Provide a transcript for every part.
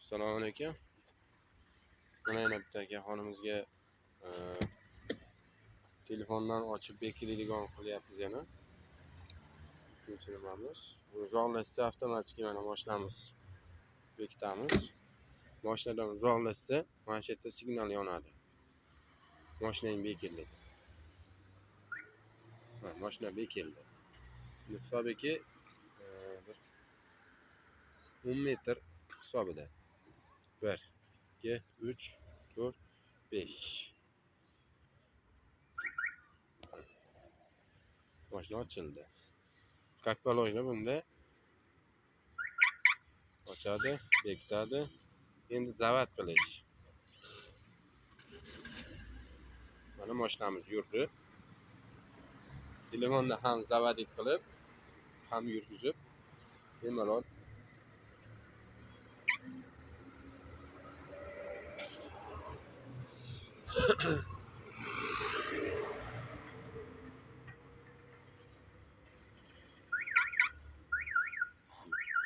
Assalomu alaykum. Mana yana bitta akaxonimizga telefondan ochib bekitadigan qilyapmiz yana. Ikkinchi nimamiz. Uzoqlashsa avtomatik mana mashinamiz bekitamiz. Mashinadan uzoqlashsa mana shu yerda signal yonadi. Mashinang bekildi. Ha, mashina bekildi. Hisobiki bir 10 metr hisobida. 1 2 3 4 5. Mashina ochildi. Как положено bunda ochadi, bekitadi. Endi zavat qilish. Mana mashinamiz yurdi. Telefonda ham zavodit qilib, ham yurgizib, bemalol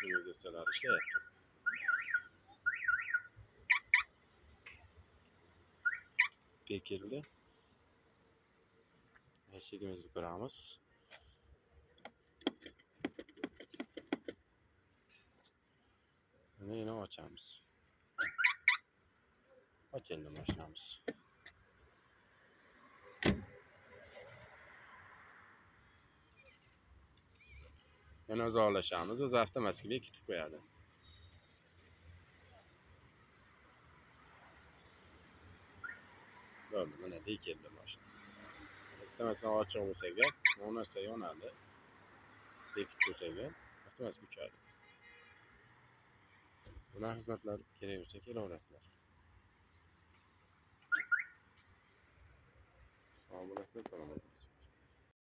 signalizatsiyalar ishlayapti. Bekildi. Eshigimizni ko'ramiz. Mana yana ochamiz. Ochildi mashinamiz. Yana uzoqlashamiz, o'zi avtomatik bekitib qo'yadi. Bo'ldi, mana bekildi mashina. Bitta masalan ochiq bo'lsa agar, bu narsa yonadi. Bekitib qo'ysa agar, avtomatik o'chadi. Bunaqa xizmatlar kerak bo'lsa kelaverasizlar. Sog' bo'lasizlar, salomat bo'lasizlar.